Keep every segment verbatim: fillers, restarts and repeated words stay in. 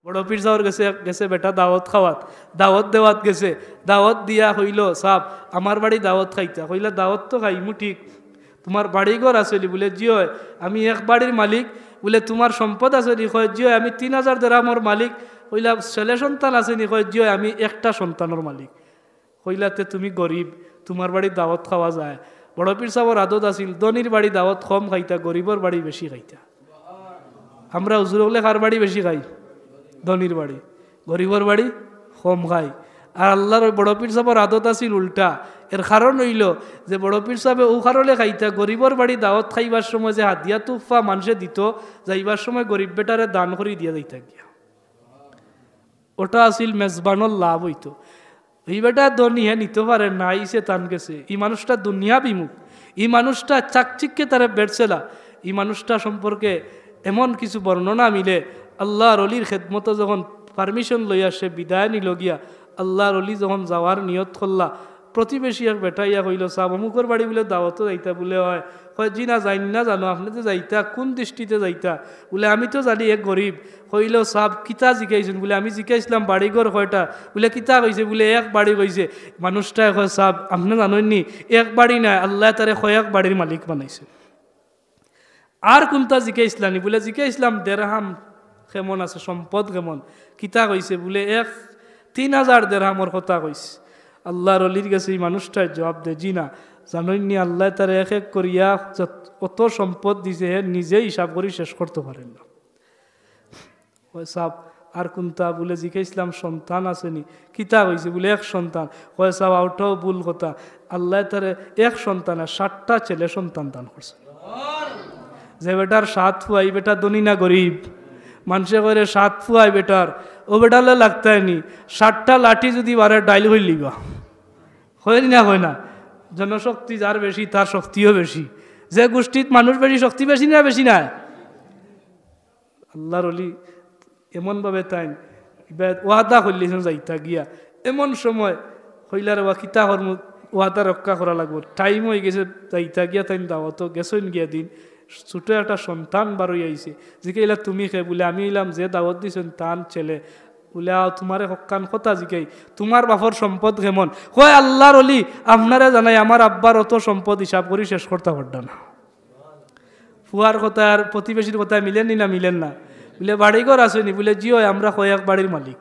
বড় পীর সাবর গেছে, গেছে বেটা দাওয়াত খাওয়াত, দাওয়াত দেওয়াত গেছে, দাওয়াত দিয়া কইলো, "সাব, আমার বাড়ি দাওয়াত খাইতা।" কইলা, "দাওয়াত তো খাইমু ঠিক, তুমার বাড়ি ঘর আছে নি?" বুলে, "জি অয়, আমি এক বাড়ির মালিক।" বুলে, "তুমার সম্পদ আছে নি?" কয়, "জি অয়, আমি তিন হাজার দেরহামর মালিক।" কইলা, "ছেলে সন্তান আছে নি?" কয়, "জি অয়, আমি একটা সন্তানর মালিক।" কইলা, "তে তুমি গরিব, তুমার বাড়ি দাওয়াত খাওয়া যায়।" বড় পীর সাবর আদত আছিল, ধনীর বাড়ি দাওয়াত কম খাইতা, গরিবর বাড়ি বেশি খাইতা। আমরা হুজুর অকলে কার বাড়ি বেশি খাই? ধনীর বাড়ি। গরিবর বাড়ি কম খাই। আর আল্লার ওই বড় পীর সাবর আদত আছিল উল্টা। এর কারণ অইলো যে বড় পীর সাবে অউ কারণে খাইতা, গরিবর বাড়ি দাওয়াত খাইবার সময় যে হাদিয়া তুফা মানষে দিত, যাইবার সময় গরিব বেটারে দান করি দিয়া যাইতা গিয়া। ওটা আছিল মেজবানর লাভ অইতো। ই বেটা ধনী, হে নিতো পারে না, আইছে তান গেছে। ই মানুষটা দুনিয়া বিমুখ, ই মানুষটা চাকচিক্যে তারে বেড়ছেলা। ই মানুষটা সম্পর্কে এমন কিছু বর্ণনা মিলে, আল্লার অলির খেদমতো যখন permission লইয়া সে বিদায় নিলো গিয়া, আল্লার অলি যখন যাওয়ার নিয়ত করলা, প্রতিবেশী এক বেটা ইয়া কইলো, "সাব, অমুকর বাড়ি বুলে দাওয়াতো যাইতা বুলে অয়।" কয়, "জি না, যাইন না জানো, আপনে তো যাইতা, কুন দৃষ্টিতে যাইতা?" বুলে, "আমি তো জানি এক গরিব।" কইলো, "সাব, কিতা জিকাইছইন?" বুলে, "আমি জিকাইছলাম বাড়িঘর কয়টা?" বুলে, "কিতা কইছে?" বুলে, "এক বাড়ি কইছে।" মানুষটায় কয়, "সাব, আপনে জানইন নি, এক বাড়ি নায়, আল্লায় তারে কয়েক বাড়ির মালিক বানাইছে।" "আর কুনটা জিকাইছলা নি?" বুলে, "জিকাইছলাম দেরহাম কেমন আছে, সম্পদ কেমন?" "কিতা কইছে?" বুলে, "এক তিন হাজার দেরহামর কথা কইছে।" আল্লার অলির গেছে ই মানুষটায় জবাব দে, "জি না, জানইন নি আল্লায় তারে এক এক করিয়া যত, অত সম্পদ দিছে, হে নিজে হিসাব করি শেষ করতো পারের না।" কয়, "সাব, আর কুনটা?" বুলে, "জিকাইছলাম সন্তান আছে নি?" "কিতা কইছে?" বুলে, "এক সন্তান।" কয়, "সাব, অউটাও ভুল কথা। আল্লায় তারে এক সন্তান আর সাতটা ছেলে সন্তান দান করছে।" যে বেটার সাত ফুয়া, ই বেটা ধনী না গরিব? মানষে কয় রে, "সাত ফুয়া ই বেটার, অউ বেটারে লাগতায় নি, সাতটা লাঠি যুদি বারে ডাইল করিলিবা।" কয় নি না, কয় না? জনশক্তি যার বেশি, তার শক্তিও বেশি। যে গোষ্ঠীত মানুষ বেশি, শক্তি বেশি না বেশি নায়? আল্লার অলি এমনভাবে তাইন ইবায়ত ওয়াদা করলিছইন যাইতা গিয়া। এমন সময় কইলা, "রে বা, কিতা করমু, ওয়াদা রক্ষা করা লাগবো।" টাইম অইগেছে যাইতা গিয়া, তাইন দাওয়াতো গেছইন গিয়া দিন। ছোট একটা সন্তান বারই আইছে। জিকাইলা, "তুমি কে?" বুলে, "আমি অইলাম যে দাওয়াত দিছইন তান ছেলে।" বুলে, "আও, তুমারে হক্কান কথা জিকাই, তুমার বাপর সম্পদ কেমন?" কয়, "আল্লার অলি, আপনারে জানাই, আমার আব্বার অত সম্পদ হিসাব করি শেষ করতা পারতা না।" ফুয়ার কথা আর প্রতিবেশীর কথা মিলের নি না মিলের না? বুলে, "বাড়িঘর আছে নি?" বুলে, "জি অয়, আমরা কয়েক বাড়ির মালিক।"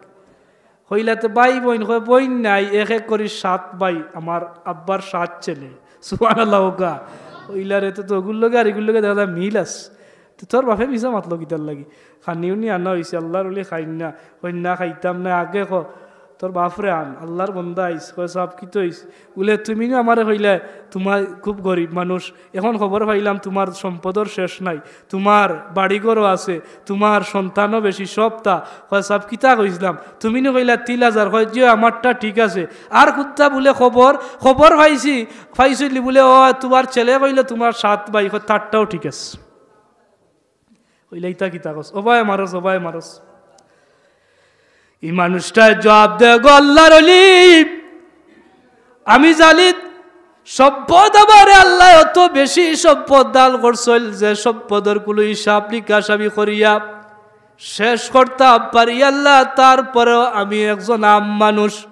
কইলা, "তে ভাই বইন?" কয়, "বইন নাই, এক এক করি সাত ভাই, আমার আব্বার সাত ছেলে।" সুবহানাল্লাহ কউক্কা। কইলা, "রে, তো, তো অগুর লগে আর ইগুর লগে দেখা যায় মিল আছে। তো তোর বাপে মিছা মাতলো কিতার লাগি? খানি উনি আনা অইছে, আল্লার অলি খাইন না।" কইন, "না, খাইতাম না, আগে ক, তোর বাপরে আন, আল্লার বন্দা আইস।" কয়, "সাব, কিতা অইছে?" বুলে, "তুমি না আমারে কইলায়, তুমার খুব গরিব মানুষ, এখন খবর পাইলাম তুমার সম্পদর শেষ নাই, তুমার বাড়িঘরও আছে, তুমার সন্তানও বেশি, সবতা।" কয়, "সাব, কিতা কইছলাম? তুমি না কইলায় তিন হাজার।" কয়, "জি, আমারটা ঠিক আছে।" আর কুনটা বুলে খবর, খবর পাইছি, পাইছইন নি? বুলে, "ও, তুমার ছেলে কইলো তুমার সাত ভাই।" কয়, "তারটাও ঠিক আছে।" কইলা, "ইতা কিতা কস? ওবায় মারস, ওবায় মারস।" ই মানুষটায় জবাব দে, "গো আল্লার অলি, আমি জানি সম্পদ আমারে আল্লায় অত বেশি সম্পদ দান করছইন যে সম্পদর কুনু হিসাব নিকাশ আমি করিয়া শেষ করতাম পারি আল্লাহ, তারপরেও আমি একজন আম মানুষ,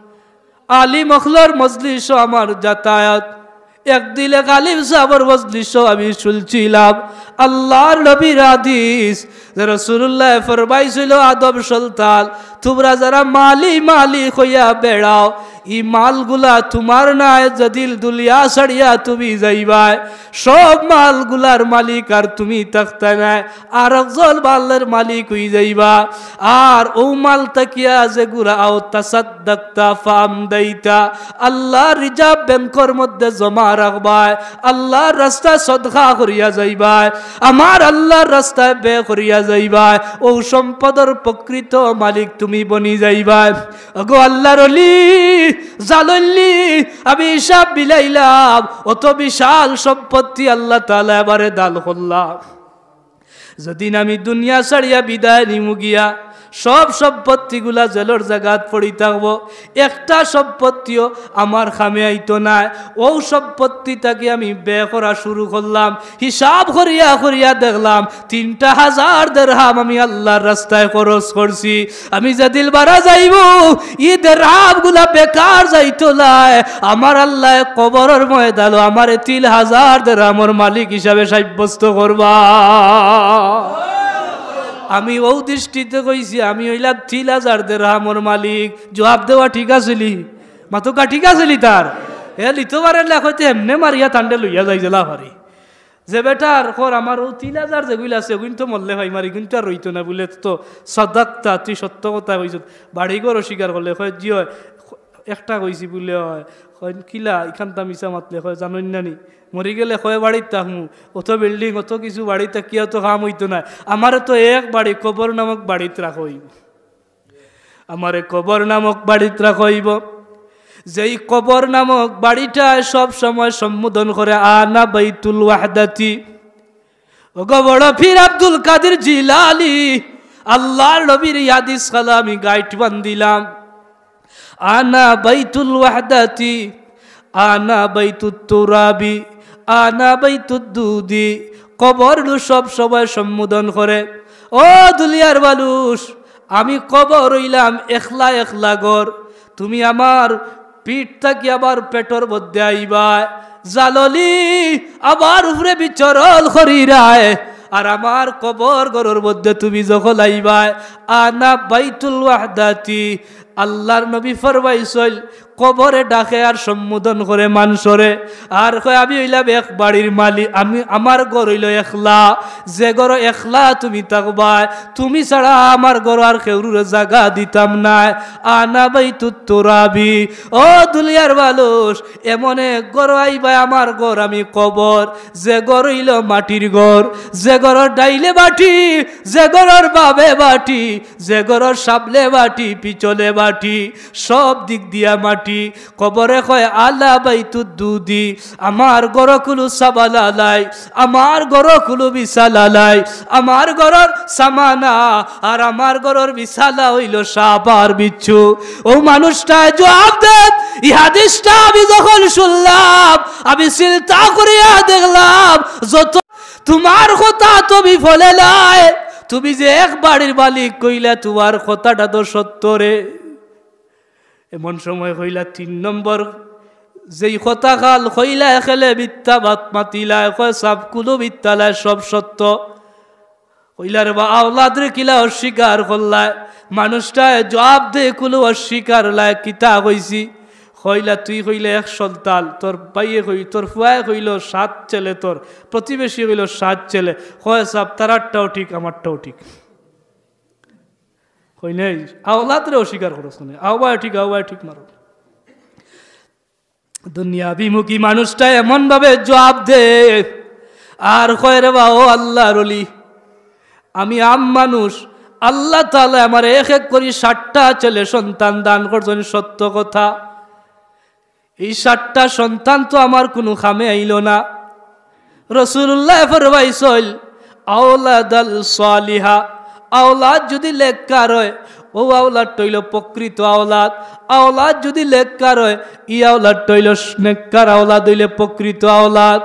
আলিম অকলর মজলিসো আমার যাতায়াত, একদিন এক আলিম সাবর মজলিসো আমি শুনছিলাম আল্লার নবীর হাদিস, যে রাসুলুল্লায় ফরমাইছিল, 'আদম সন্তান, তুমরা যারা মালি মালি কইয়া বেড়াও, ই মালগুলা তুমার নায়, যেদিন দুনিয়া ছাড়িয়া তুমি যাইবায়, সব মালগুলার মালিক আর তুমি থাকতায় নায়, আর একজন মালর মালিক অইযাইবা। আর অউ মাল থাকিয়া যেগুলা আও তাসাদ্দাকতা ফাআমদাইতা, আল্লার রিজার্ভ ব্যাংকর মধ্যে জমা রাখবায়, আল্লার রাস্তায় সদকা করিয়া যাইবায়, আমার আল্লার রাস্তায় ব্যয় করিয়া যাইবায়, অউ সম্পদর প্রকৃত মালিক তুমি বনি যাইবায়।' ওগো আল্লার অলি, জানইন নি, আমি হিসাব মিলাইলাম, অত বিশাল সম্পত্তি আল্লাহ তাআলায় আমারে দান করলা। যেদিন আমি দুনিয়া ছাড়িয়া বিদায় নিমু গিয়া, সব সম্পত্তিগুলা জেলর জাগাত পড়ি থাকবো, একটা সম্পত্তিও আমার কামে আইতো নায়। অউ সম্পত্তি থাকি আমি ব্যয় করা শুরু করলাম। হিসাব করিয়া করিয়া দেখলাম, তিনটা হাজার দেরহাম আমি আল্লার রাস্তায় খরচ করছি। আমি যেদিন মারা যাইমু, ই দেরহামগুলা বেকার যাইতো নায়। আমার আল্লায় কবরর ময়দানো আমারে তিন হাজার দেরহামর মালিক হিসাবে সাব্যস্ত করবা। আমি অউ দৃষ্টিতে কইছি, আমি অইলাম তিন হাজার দেরহামর মালিক। জুয়াব দেওয়া ঠিক আছিলি? মাতউক্কা ঠিক আছিলি তার? হে লিতো পারের না, কইতে এমনে মারিয়া তানরে লইয়া যাই জেলা পারি। যে বেটার কর আমার অউ তিন হাজার যেগুইন আছে, অগুইন তো মরলে পাইমু, ইগুইন তো আর রইতো না বুলে, তো সাদাক্তা, তুই সত্য কথা কইছস। বাড়ি ঘর অস্বীকার করলে, কয়, "জি অয়, একটা কইছি বুলে অয়।" কয়, "কিলা, ইখানতা মিছা মাতলে?" কয়, "জানইন না নি? মরি গেলে কয় বাড়িত থাকমু, অত বিল্ডিং, অত কিছু বাড়িত থাকিয়া তো কাম অইতো নায়। আমারে তো এক বাড়ি, কবর নামক বাড়িত রাখা অইবো।" আমারে কবর নামক বাড়িত রাখা অইবো। যেই কবর নামক বাড়িটায় সব সময় সম্বোধন করে, "আনা বাইতুল ওয়াহদাতি।" ওগো বড় পীর আব্দুল কাদির জিলানী, আল্লার নবীর ই হাদিস খালা আমি গাইট বান্ধিলাম। "আনা বাইতুল ওয়াহদাতি, আনা বাইতুত তুরাবি, আনা বাইতুদ দুদি।" কবর নু সব সময় সম্বোধন করে, "ও দুনিয়ার মানুষ, আমি কবর অইলাম একলা একলা ঘর, তুমি আমার পিঠ থাকি আমার পেটর মধ্যে আইবায়, জাননি আমার উপরে বিচরণ করিরায়, আর আমার কবর ঘরর মধ্যে তুমি যখন আইবায়।" আনা বাইতুল ওয়াহদাতি, আল্লার নবী ফরমাইছইন, কবরে ডাকে আর সম্বোধন করে মানষরে, আর কয়, "আমি অইলাম এক বাড়ির মালিক, আমি, আমার ঘর অইলো একলা, যে ঘরো একলা তুমি থাকবায়, তুমি ছাড়া আমার ঘরো আর কেউরুরে জাগা দিতাম নায়।" আনা বাইতুত তুরাবি, ও দুনিয়ার মানুষ, এমন এক ঘরো আইবায়, আমার ঘর আমি কবর, যে ঘর অইলো মাটির ঘর, যে ঘরর ডাইনে মাটি, যে ঘরর বামে মাটি, যে ঘরর সামনে মাটি, পিছনে মাটি, সব দিক দিয়া মাটি। কবরে কয়, "আনা বাইতুদ দুদি, আমার ঘরো কুনু সামানা নাই, আমার ঘরো কুনু বিছানা নাই, আমার ঘরর সামানা আর আমার ঘরর বিছানা অইলো সাপ আর বিচ্ছু।" অউ মানুষটায় জুয়াব দেন, "ই হাদিসটা আমি যখন শুনলাম, আমি চিন্তা করিয়া দেখলাম, যত তুমার কথা তুমি ফলে নাই, তুমি যে এক বাড়ির মালিক কইলা, তুমার কথাটা তো সত্য রে।" এমন সময় কইলা তিন নম্বর, যেই কথা খান কইলা, একেলে মিথ্যা মাত মাতিলায়, কয়, "সাব, কুনু মিথ্যা নায়, সব সত্য।" কইলা, "রে বা, আওলাদরে কিলা অস্বীকার করলায়?" মানুষটায় জুয়াব দে, "কুনু অস্বীকার নায়, কিতা কইছি?" কইলা, "তুই কইলে এক সন্তান, তোর ভাইয়ে কই, তোর ফুয়ায় কইলো সাত ছেলে, তোর প্রতিবেশী কইলো সাত ছেলে।" কয়, "সাব, তারারটাও ঠিক, আমারটাও ঠিক।" কই নাই, আওলাদরে অস্বীকার করস না, আওবায় ঠিক, আওবায় ঠিক মারো। দুনিয়া বিমুখী মানুষটা এমন ভাবে জুয়াব দে, আর কয়, "রে বা, ও আল্লার অলি, আমি আম মানুষ, আল্লা তাআলায় আমারে এক এক করি সাতটা ছেলে সন্তান দান করছইন, সত্য কথা। ই সাতটা সন্তান তো আমার কুনু কামে আইলো না।" রাসুলুল্লায় ফরমাইছইন, "আওলাদাল সালিহা, আওলাদ যুদি নেককার অয়, অউ আওলাদটা অইলো প্রকৃত আওলাদ। আওলাদ যুদি নেককার অয়, ই আওলাদটা অইলো নেককার আওলাদ, অইলে প্রকৃত আওলাদ।"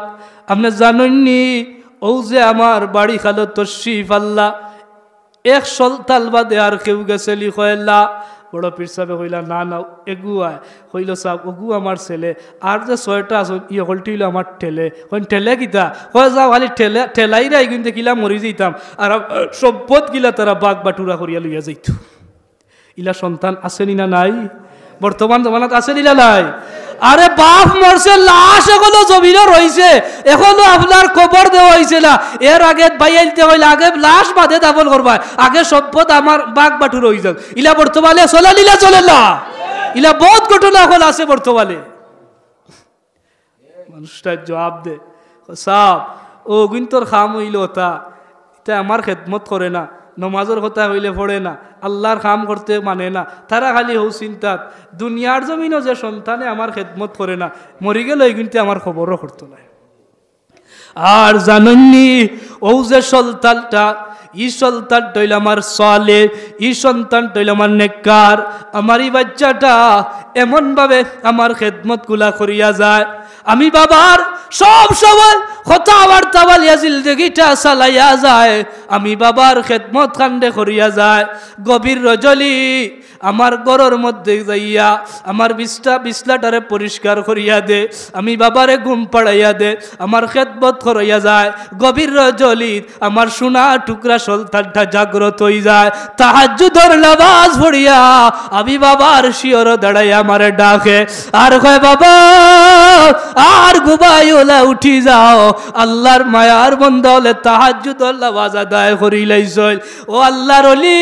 আপনে জানইন নি, অউ যে আমার বাড়িখানো তশরিফ আনলা, এক সন্তান বাদে আর কেউ গেছে নি? কয়, "না।" বড় পীর সাবে কইলা, "না, না, এগু আয়।" কইলো, "সাব, অগু আমার ছেলে, আর যে ছয়টা আছইন, ই হকলটি অইলো আমার ঠেলে।" কইন, "ঠেলে কিতা?" কয়, "যাও, খালি ঠেলে, ঠেলাইরায়, কিন্তু কিলা মরি যাইতাম, আর আম-, সম্পদ কিলা তারা বাগ বাটুরা করিয়া লইয়া যাইতো।" ইলা সন্তান আছে নি না নাই? বর্তমান জমানাত আছে নি না নাই? আরে বাপ মরছে, লাশ এখনো জমিনো রইছে, এখনো আপনার কবর দেওয়া অইছে না। এর আগে ভাই আইলতে কইলে আগে লাশ বাদে দাফন করবায়, আগে সম্পদ আমার বাগ বাটুরা অই যাউক। ইলা বর্তমানে চলে নি না চলে না? ইলা বউত ঘটনা অখন আছে বর্তমানে। মানুষটায় জুয়াব দে, "সাব, অগুইনতর কাম অইলো অতা, ইতায় আমার খেদমত করে না, নমাজর কথা কইলে পড়ে না, আল্লার কাম করতে মানে না, তারা খালি হউ চিন্তাত, দুনিয়ার জমিনো যে সন্তানে আমার খেদমত করে না, মরি গেলে ইগুইন্তে আমার খবরও করতো নায়।" আর জানইন নি, অউ যে সন্তানটা, ই সন্তানটা অইলো আমার সালেহ, ই সন্তানটা অইলো আমার নেককার। আমার ই বাইচ্চাটা এমনভাবে আমার খেদমতগুলা করিয়া যায়, আমি বাবার সব সময় কথাবার্তা বলিয়া জিন্দেগিটা চালাইয়া যায়, আমি বাবার খেদমত খান্ডে করিয়া যায়। গভীর রজলি আমার ঘরর মধ্যে যাইয়া আমার বিছনা, বিছনাটারে পরিষ্কার করিয়া দে, আমি বাবারে ঘুম পাড়াইয়া দে, আমার খেদমত করাইয়া যায়। গভীর রজলিত আমার সোনা টুকরা সন্তানটা জাগ্রত অই যায়। তাহাজ্জুদর নামাজ পড়িয়া আমি বাবার শিয়রো দাঁড়াইয়া আমারে ডাকে, আর কয়, "বাবা, আর ঘুমাইও না, উঠি যাও।" আল্লার মায়ার বন্দা অকলে তাহাজ্জুদর নামাজ আদায় করিলাইছইন। ও আল্লার অলি,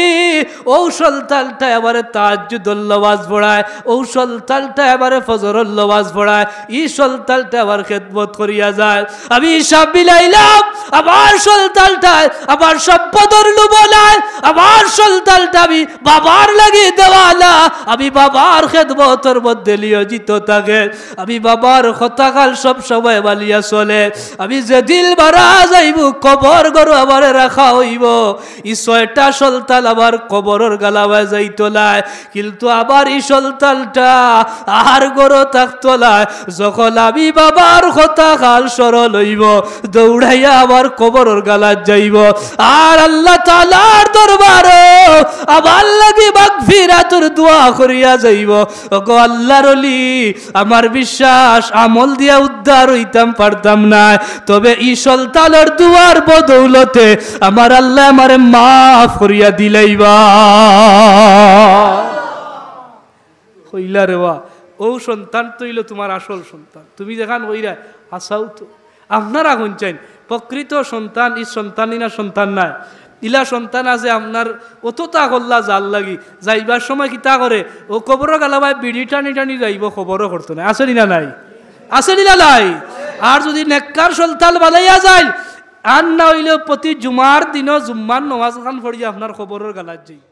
অউ সন্তানটায় আমারে তাহাজ্জুদর নামাজ পড়ায়, অউ সন্তানটায় আমারে ফজরর নামাজ পড়ায়, ই সন্তানটায় আমার খেদমত করিয়া যায়। আমি হিসাব মিলাইলাম, আমার সন্তানটায় আমার সম্পদর লোভো নাই, আমার সন্তানটা আমি বাবার লাগি দেওয়ানা, আমি বাবার খেদমতর মধ্যে নিয়োজিত থাকে, আমি বাবার কথাখান সব সময় মানিয়া চলে। আমি যেদিন মারা যাইমু, কবর ঘরো আমারে রাখা অইবো, ই ছয়টা সন্তান আমার কবরর গালাবায় যাইতো নায়, কিন্তু আমার ই সন্তানটা আর ঘরো থাকতো নায়। যখন আমি বাবার কথাখান স্মরণ অইবো, দৌড়াইয়া আমার কবরর গালাত যাইবো। আর আল্লাহ তাআলার দরবারো আমার লাগি মাগফিরাতর দোয়া করিয়া যাইবো। ওগো আল্লার অলি, আমার বিশ্বাস, আমল দিয়া উদ্ধার অইতাম পারতাম নায়, তবে ই সন্তানর দোয়ার বদৌলতে আমার আল্লায় আমারে মাফ করিয়া দিলাইবা। কইলা রে বা, অউ সন্তান তো অইলো তুমার আসল সন্তান। তুমি যেখান কইরায়, হাছাউ তো। আপনারা কইন চাইন, প্রকৃত সন্তান, ই সন্তান নি না সন্তান নায়। ইলা সন্তান আছে আপনার, অততা করলা যার লাগি, যাইবার সময় কিতা করে, অউ কবরর গালাবায় বিড়ি টানি টানি যাইবো, কবরো করতো নায়। আছে নি না নাই? আছে নি না নাই? আর যুদি নেককার সন্তান বানাইয়া যাইন, আর না অইলেও প্রতি জুমার দিনো জুম্মার নমাজ খান পড়িয়া আপনার কবরর গালাত যাইবো।